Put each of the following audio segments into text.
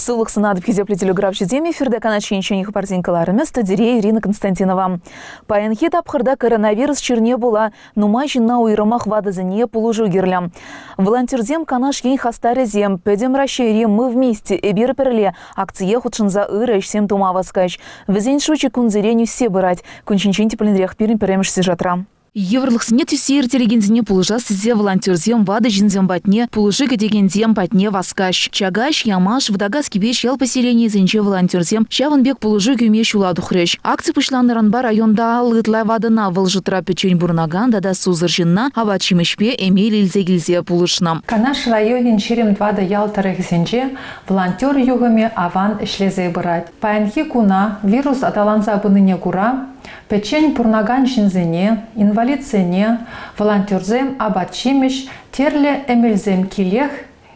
Сывлӑх сунатӑп хисеплӗ телеграфҫӑсем эфирта канаш ҫинчен хыпарсен кӑларӑмӗ студире Ирина Константинова. Паянхи тапхӑрта коронавирус чирне пула нумай ҫынна уйрӑмах ватӑсене пулӑшу кирлӗ. Волонтерсем Канаш Ен хастарӗсем Пӗтӗм Раҫҫейри Мы вместе эпир пӗрле акцие хутшӑнса ырӑ ӗҫсем тума васкаҫ. Вӗсен шучӗ кунсерен ӳссе пырать. Кун ҫинчен тӗплӗнрех пирӗн пӗрремӗш сюжетра. Йывӑрлӑхсене тӳссе ирттерекенсене пулӑшас тесе волонтерсем ватӑ ҫынсем патне, пулӑшу кӗтекенсем патне васкаҫ. Чакаҫ, Ямаш, Вӑтакас Кипеч ял поселенийӗсенче волонтерсем ҫавӑн пек пулӑшу кӳме ҫула тухрӗҫ. Акци пуҫланнӑранпа районта 50 ытла ватӑна, вӑл шутра пӗччен пурӑнакан тата сусӑр ҫынна апат-ҫимӗҫпе эмел илсе килсе пулӑшнӑ. Канаш районӗн 24 ял тӑрӑхӗсенче волонтер юхӑмӗ аван ӗҫлесе пырать. Паянхи куна вирус аталанса пынине кура Пӗччен пурӑнакан ҫынсене, инвалидсене волонтерсем апат-ҫимӗҫ, тӗрлӗ эмелсем килех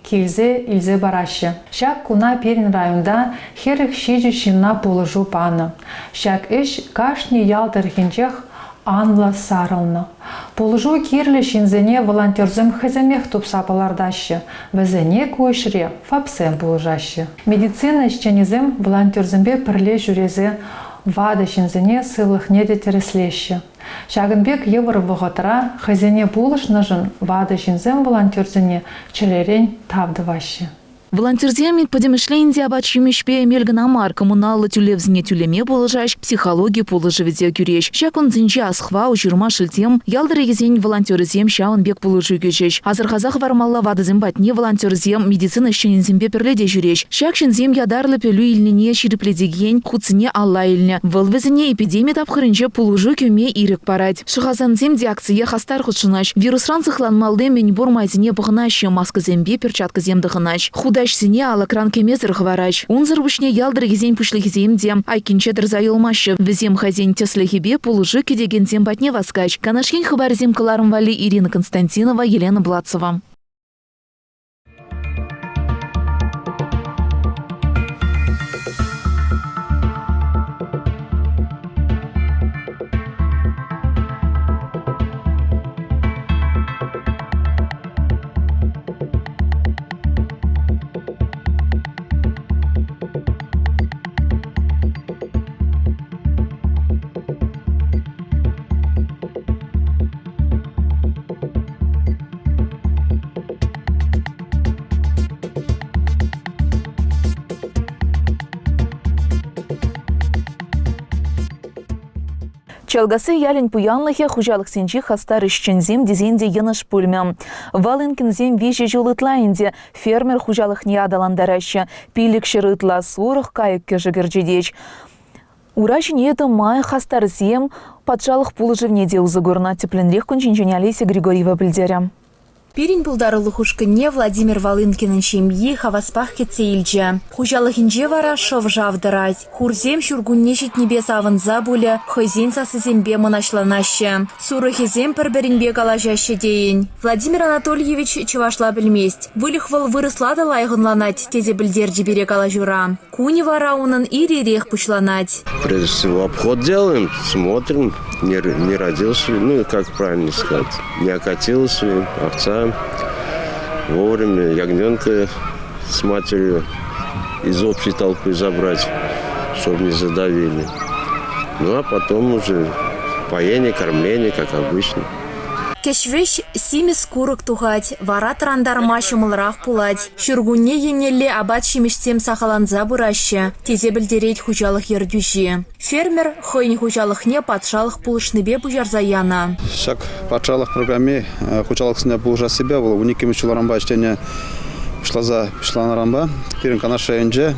килсе илсе параҫҫӗ. Ҫак куна пирӗн районта 47 ҫынна пулӑшу панӑ. Ҫак ӗҫ кашни ял тӑрӑхӗнчех анлӑ сарӑлнӑ. Пулӑшу кирлӗ ҫынсене волонтерсем хӑйсемех тупса палӑртаҫҫӗ, вӗсене ку ӗҫре ФАПсем пулӑшаҫҫӗ. Медицина ӗҫченӗсем волонтерсемпе пӗрле ҫӳресе Ватӑ ҫынсене сывлӑхне те тӗрӗслеҫҫӗ. Ҫакӑн пек йывӑр вӑхӑтра хӑйсене пулӑшнӑшӑн ватӑ ҫынсем волонтерсене чӗререн тав тӑваҫҫӗ. Волонтерсем пӗтӗмӗшле ӗнтӗ апат-ҫимӗҫпе эмел кӑна мар, коммуналлӑ тӳлевсене тӳлеме пулӑшаҫ, психологи пулӑшӑвӗ те кӳреҫ. Ҫак кунсенче Асхва, Уҫырма, Шелтем ял тӑрӑхӗсен волонтерӗсем ҫавӑн пек пулӑшу кӳчӗҫ. Асӑрхаса хӑвармалла ватӑсем патне волонтерсем медицина ӗҫченӗсемпе пӗрле те ҫӳреҫ. Ҫак ҫынсем ятарлӑ пӗлӳ илнине ҫирӗплетекен хутсене алла илнӗ. Вӑл вӗсене эпидеми тапхӑрӗнче пулӑшу кӳме ирӗк парать. Шӑхасансем те акцие хастар хутшӑнаҫ. Вирусран сыхланмалли мӗнпур майсене пӑхӑнаҫҫӗ, маскӑсемпе перчаткӑсем тӑхӑнаҫ. Хутаҫсене алӑкран кӗмесӗр хӑвараҫ. Унсӑр пуҫне ял тӑрӑхӗсен пуҫлӑхӗсем те айккинче тӑрса юлмаҫҫӗ. Вӗсем хӑйсен тӗслӗхӗпе пулӑшу кӗтекенсем патне васкаҫ. Канаш Ен хыпарӗсем кӑларӑм валли Ирина Константинова, Елена Блацева. Чалкасси ялӗн пуянлӑхӗ хуҫалӑхсенчи хастар ӗҫченсем тесен те йӑнӑш пулмӗ. Волынкинсем виҫӗ ҫул ытла ӗнтӗ фермер хуҫалӑхне аталантараҫҫӗ. 500 ытла сурӑх кайӑк-кӗшӗк ӗрчетет. Ура ҫине тӑма хастарсем патшалӑх пулӑшӑвне те усӑ курнӑ. Тӗплӗнрех кун ҫинчен Олеся Григорьева пӗлтерӗ. Пирӗн пултарулӑх ушкӑнне Владимир Волынкинӑн ҫемйи хаваспах кӗтсе илчӗ. Хуҫалӑхӗнче вара шӑв-шав тӑрать. Хурсем ҫуркунне ҫитнипе савӑнса пулӗ хӑйсен сассисемпе мӑнаҫланаҫҫӗ. Сурӑхӗсем пӗр-пӗринпе калаҫаҫҫӗ тейӗн. Владимир Анатольевич чӑвашла пӗлмест. Выльӑх вӑл вырӑсла та лайӑх ӑнланать, тесе пӗлтерчӗ пире калаҫура. Кунӗ вара унӑн ир-ирех пуҫланать. Прежде всего обход делаем, смотрим, не, не родился ли, ну, как правильно сказать, не окатилась ли овца вовремя ягненка с матерью из общей толпы забрать, чтобы не задавили. Ну, а потом уже поение, кормление, как обычно. Кӗҫ-вӗҫ симӗс курӑк тухать, вара тӑрантарма ҫӑмӑлрах пулать. Ҫуркунне еннелле апат-ҫимӗҫсем сахалланса пыраҫҫӗ, тесе пӗлтерет хуҫалӑх ертӳҫи. Фермер хӑйӗн хуҫалӑхне патшалӑх пулӑшнипе пуҫарса янӑ. Ҫак патшалӑх программи хуҫалӑхсене пулӑшассипе вӑл 12-мӗш ҫуларанпа ӗҫленӗ пуҫласа пуҫланӑранпа пирӗн Канаш районӗнче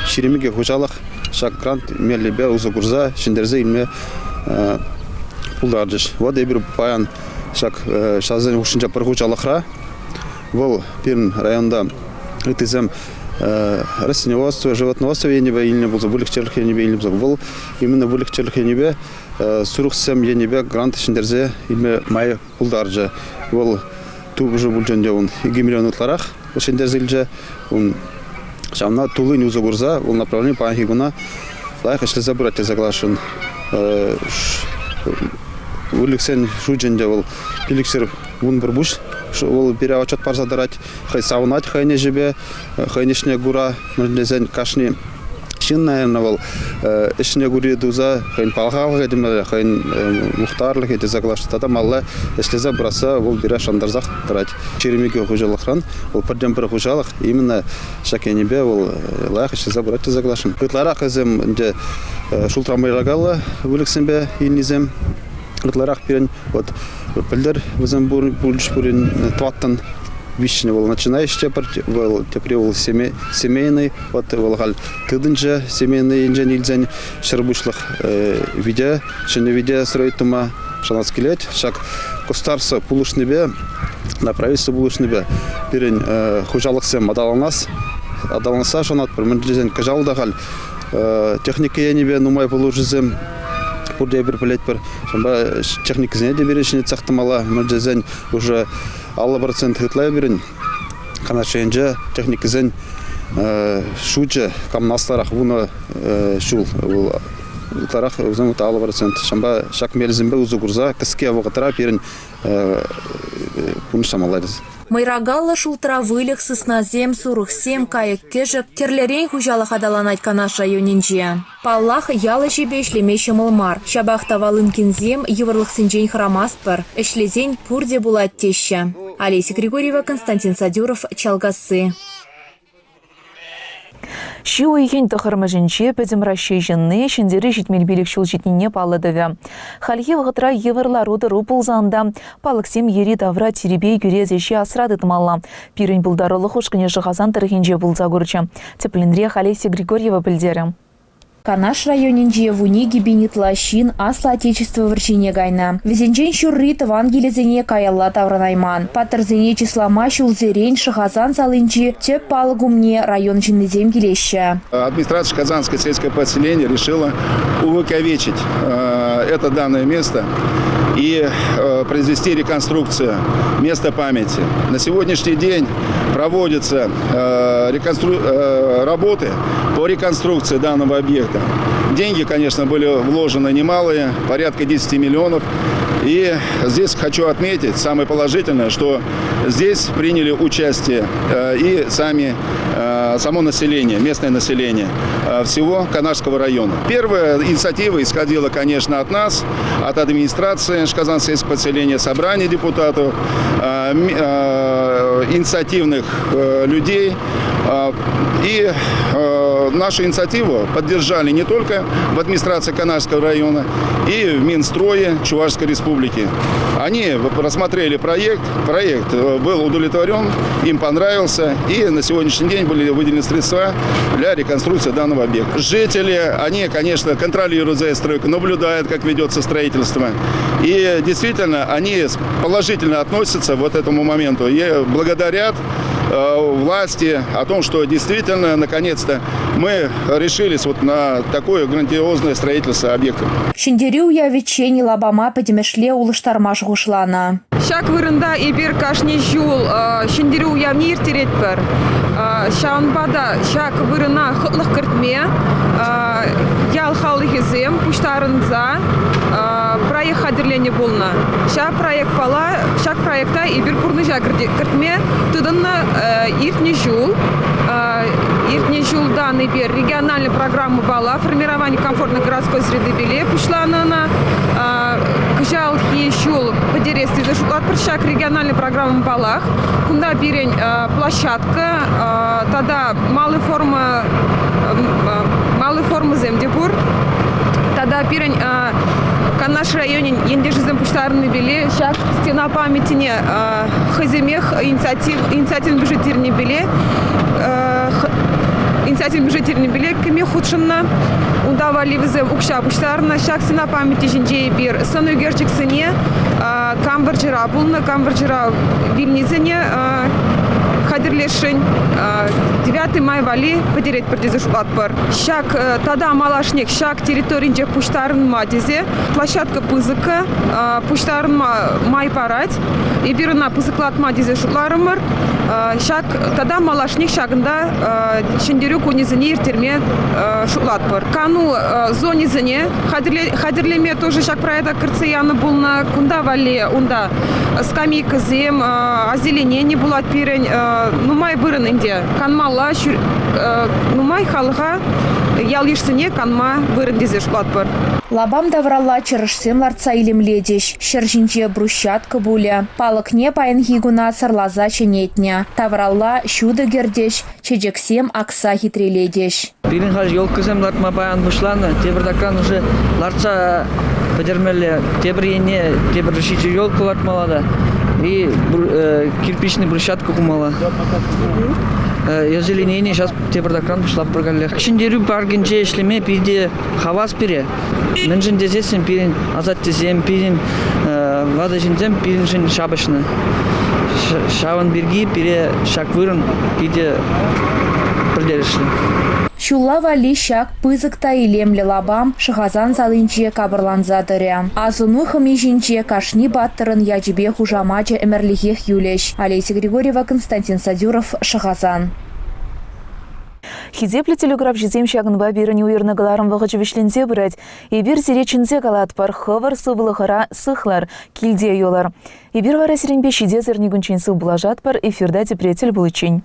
22 хуҫалӑх ҫак грант меллипе усӑ курса ҫӗнтерсе илме пултарчӗҫ. Вот эпир паян ҫак ҫавсен хушшинче пӗр хуҫалӑхра вӑл пирӗн районта ыттисем растениеводство, животноводство енӗпе илнӗ пулса, выльӑх-чӗрлӗх енӗпе илнӗ пулса, вӑл именно выльӑх-чӗрлӗх енӗпе сурӑхсем енӗпе грант ҫӗнтерсе илме май пултарчӗ. Вӑл тупӑшӗ пулчӗ ӗнтӗ ун 2 миллион ытларах ҫӗнтерсе илчӗ. Ун ҫавна туллин усӑ курса вӑл направлени паянхи куна лайӑх ӗҫлесе пырать тесе каласшӑн. Выльӑхсен шучӗ ӗнтӗ вӑл 511 пуҫ. Вӑл пире отчет парса тӑрать. Хӑй савӑнать хӑйӗн ӗҫӗпе, хӑйӗн ӗҫне кура. Мӗншӗн тесен кашни ҫын, наверное, вӑл ӗҫне кури туса хӑйӗн пахалӑхӗ темелле, хӑйӗн мухтарлӑхӗ тесе калаҫҫӗ. Тата малла ӗҫлесе пырасса вӑл пире шантарсах тӑрать. 22 хуҫалӑхран вӑл пӗртен-пӗр хуҫалӑх именно ҫак енӗпе вӑл лайӑх ӗҫлесе пырать тесе каласшӑн. Ытларах вӗсем ӗнтӗ шултра мӑйракаллӑ выльӑхсемпе илнисем. Ытларах пирӗн вот пӗлтӗр вӗсем пулчӗҫ пурин тӑваттӑн виҫҫӗн вӑл начинающий тепӗр, вӑл тепри вӑл семейный, вот вӑл халь тытӑнчӗ семейный енчен илсен ҫӗрпуҫлӑх вите, ҫӗнӗ вите строить тума шанас килет. Ҫак государство пулӑшнипе, на правительство пулӑшнипе пирӗн хуҫалӑхсем аталанас, аталанасса шанатпӑр. Мӗн тесен кӑҫал та халь техника енӗпе нумай пулӑшусем пурте эпир пӗлетпӗр. Ҫавӑнпа техникӑсене те пирӗн ҫӗнетсех тӑмалла. Мӗн тесен уже 50% ытла пирӗн Канаш енче техникӑсен шучӗ камнасларах 10 ҫул вӑл ытларах вӗсем 50%. Ҫавӑнпа ҫак мелсемпе усӑ курса кӗске вӑхӑтра пирӗн пурнӑҫламалла тесе. Мӑйракаллӑ шултра выльӑх, сыснасем, сурӑхсем, кайӑк-кӗшӗк, тӗрлӗрен хуҫалӑх аталанать Канаш районӗнче. Паллах, ял ӗҫӗпе ӗҫлеме ҫӑмӑл мар. Ҫапах та Волынкинсем йывӑрлӑхсенчен хӑрамастпӑр. Ӗҫлесен пурте пулать теҫҫӗ. Олеся Григорьева, Константин Садюров, Чалкасси. Ҫу уйӑхӗн тӑхӑрмӗшӗнче Пӗтӗм Раҫҫей ҫынни Ҫӗнтерӳ 75 ҫул ҫитнине паллӑ тӑвӗ. Хальхи вӑхӑтра йывӑр лару-тӑру пулсан та палӑксем йӗри-тавра тирпей кӳрес ӗҫе асра тытмалла. Пирӗн пултарулӑх ушкӑнӗ Шӑхасан тӑрӑхӗнче пулса курчӗ. Тӗплӗнрех Олеся Григорьева пӗлтерӗ. Канаш районӗнче 12 пин ытла ҫын Аслӑ Отечество вӑрҫине кайнӑ. Вӗсенчен ҫурри тӑван килӗсене каялла таврӑнайман. Паттӑрсене чыслама ҫулсерен Шӑхасан салинчи тӗп палӑк умне район ҫыннисем килеҫҫӗ. Администрация Казанское сельское поселение решила увековечить это данное место и произвести реконструкцию места памяти. На сегодняшний день проводятся работы по реконструкции данного объекта. Деньги, конечно, были вложены немалые, порядка 10 миллионов. И здесь хочу отметить, самое положительное, что здесь приняли участие и сами, само население, местное население всего Канашского района. Первая инициатива исходила, конечно, от нас, от администрации Шказанского поселения, собрания депутатов, инициативных людей. И нашу инициативу поддержали не только в администрации Канашского района, и в Минстрое Чувашской Республики. Они рассмотрели проект, проект был удовлетворен, им понравился, и на сегодняшний день были выделены средства для реконструкции данного объекта. Жители, они, конечно, контролируют застройку, наблюдают, как ведется строительство. И действительно, они положительно относятся вот этому моменту и благодарят власти о том, что действительно, наконец-то, мы решились вот на такое грандиозное строительство объекта. Ҫӗнтерӳ уявӗччен лапама пӗтӗмӗшле улӑштарма шухӑшланӑ. Ҫак вырӑнта эпир кашни ҫул Ҫӗнтерӳ уявне ирттеретпӗр. Ҫавӑнпа та ҫак вырӑна хӑтлӑх кӗртме ял халӑхӗсем пуҫтарӑнса проект хатӗрленӗ пулнӑ. Ҫак проектпала ҫак проекта эпир пурнӑҫа кӗртме тытӑннӑ иртнӗ ҫул. Иртнӗ ҫултан эпир региональный программӑпала формирование комфортной городской среды пеле пуҫланӑ ӑна. Кӑҫалхи ҫул пӗтерес тесе шутлатпӑр ҫак региональный программӑпалах. Кунта пирӗн площадка тата малый форма малый формӑсем те пур. Тата пирӗн Канаш районӗн ентешӗсем пуҫтарӑннипеле ҫак стена памятине хӑйсемех инициативный бюджетирнипеле инициативный бюджетирнипеле кӗме хутшӑннӑ. Унта валли вӗсем укҫа пуҫтарнӑ. Ҫак стена памяти ҫинче эпир сӑн ӳкерчӗксене кам вӑрҫӑра пулнӑ, кам вӑрҫӑра вилнисене хатӗрлесшӗн. 9 май валли пӗтеретпӗр тесе шутлатпӑр. Ҫак тата малашнех ҫак территоринче пуҫтарӑнма тесе площадка пысӑккӑ, пуҫтарӑнма май парать. Эпир ӑна пысӑклатма тесе шутларӑмӑр. Ҫак тата малашнех ҫакӑнта Ҫӗнтерӳ кунӗсене ирттерме шутлатпӑр. Кану зонисене хатӗрлеме тоже ҫак проекта кӗртсе янӑ пулнӑ. Кунта валли унта скамейкӑсем, озеленени пулать пирӗн. Нумай вырӑн ӗнтӗ канмалла, нумай халӑха, ял-йышсене канма вырӑн тесе шутлатпӑр. Лапам тавралла чӑрӑшсем лартса илемлетӗҫ. Ҫӗр ҫинче брусчатка пулӗ. Палӑкне паянхи куна сӑрласа ҫӗнетнӗ. Тавралла ҫутӑ кӗртӗҫ, чечексем акса хитрелетӗҫ. Пирӗн халь елкӑсем лартма паян пуҫланӑ. Тепӗртакран уже лартса пӗтермелле. Тепӗр енне тепӗр ҫичӗ елка лартмалла та и кирпичный брусчатка хумалла. Озеленение сейчас тепӗртакран пуҫлатпӑр каллех. Ҫӗнтерӳ паркӗнче ӗҫлеме питӗ хавас пире. Мӗншӗн тесессӗн пирӗн асаттесем, пирӗн ватӑ ҫынсем пирӗншӗн ҫапӑҫнӑ. Ҫавӑн пирки пире ҫак вырӑн питӗ пӗлтерӗшлӗ. Ҫулла валли ҫак пысӑк та илемлӗ лапам Шӑхасан салинче капӑрланса тӑрӗ. Асӑну хӑми ҫинче кашни паттӑрӑн ячӗпе хушамачӗ ӗмӗрлӗхех юлӗҫ. Олеся Григорьева, Константин Садюров, Шӑхасан. Хисеплӗ телеграфҫӑсем ҫакӑнпа пирӗн уйӑрнӑ кӑларӑм вӑхӑчӗ вӗҫленсе пырать. Эпир сире чӗнсе калатпӑр, хӑвӑр сывлӑхӑра сыхлӑр, килте юлӑр. Эпир вара сирӗнпе ҫитес эрнекунччен сывпуллашатпӑр, эфирта тепре тӗл пуличчен.